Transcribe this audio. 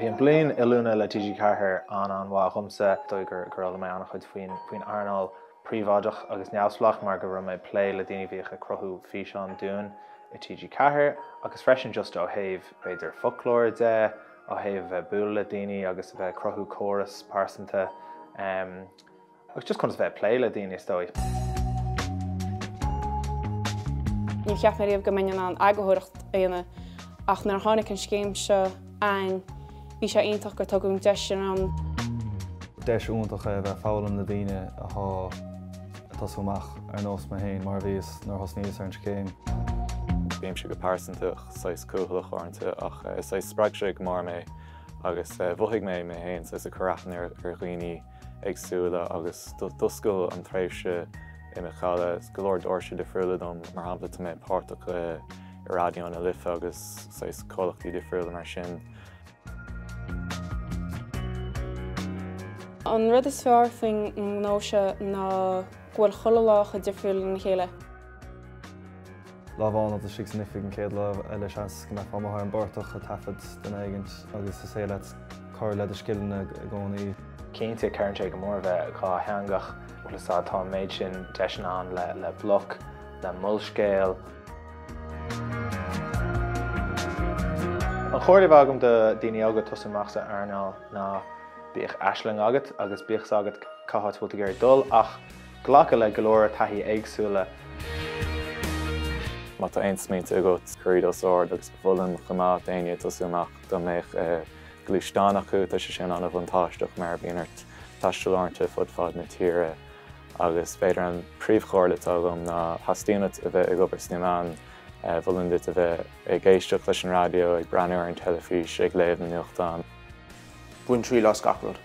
Bhí an bliain oiliúna le TG4 an-an-mhaith dhomsa. Dóigh gur fhoghlaim mé an-chuid faoin faoin earnáil príobháideach agus neamhspleách mar go raibh mé ag plé le daoine a bhíodh ag cruthú físeán dúinn i TG4 agus freisin just ó thaobh b'fhéidir foclóir de, ó thaobh a bheith ag bualadh le daoine agus a bheith ag cruthú córas pearsanta agus just conas a bheith ag plé le daoine is dóigh. Níor cheap mé riamh go mbeinn in ann eagarthóireacht a dhéanamh ach nuair a tháinig an scéim seo a'ainn bhí sé iontach gur tugadh an deis sin dom. Deis iontach é a bheith ag foghlaim le daoine atá ag tosú amach ar nós mé féin mar a bhíos nuair a thosnaíos ar an scéim. Bímse go pearsanta saghas cúthaileach uaireanta ach saghas spreag sé go mór mé agus mhothaigh mé mé féin saghas ag cur aithne ar dhaoine éagsúla agus d'oscail an tréimhse i Macalla go leor doirse difriúla dom, mar shampla tá mé páirteach i Raidió na Life agus saghas comhlachtaí difriúla mar sin. An rud is fearr faoin ngnó seo ná go bhfuil chuile lá chomh difriúil lena chéile. Lá amháin tá tú istigh san oifig an chéad lá eile seans go mbeifeá amuigh ar an bportach ag taifead duine éigint agus is féidir leat cur le do scileanna i gcónaí. Cinnte, cuireann sé go mór a bheith dhátheangach. Bhfuil fhios a'd, tá an méid sin deiseanna ann le le Bloc, le Molscéal. An chomhairle a bheadh agam do daoine óga ag tosú amach sa earnáil ná bíodh aisling agat agus bíodh fhios agat cá háit a bhfuil tú ag iarraidh dul ach glacadh le go leor taithí éagsúla. Má tá aon smaointe agat, cuir iad os ard agus mholfainn chomh maith d'éinne ag tosú amach dá mbeadh gluaisteán acu, tá sé sin an-bhuntáisteach mar bíonn ort taisteal uaireanta fud fad na tíre agus b'fhéidir an príomhchomhairle atá agam ná theastaíonn uait a bheith ag obair sna meáin, mholfainn duit a bheith ag éisteacht leis an raidió, ag breathnú ar an teilifís, ag léamh na nuachtán. Bain triail as gach rud.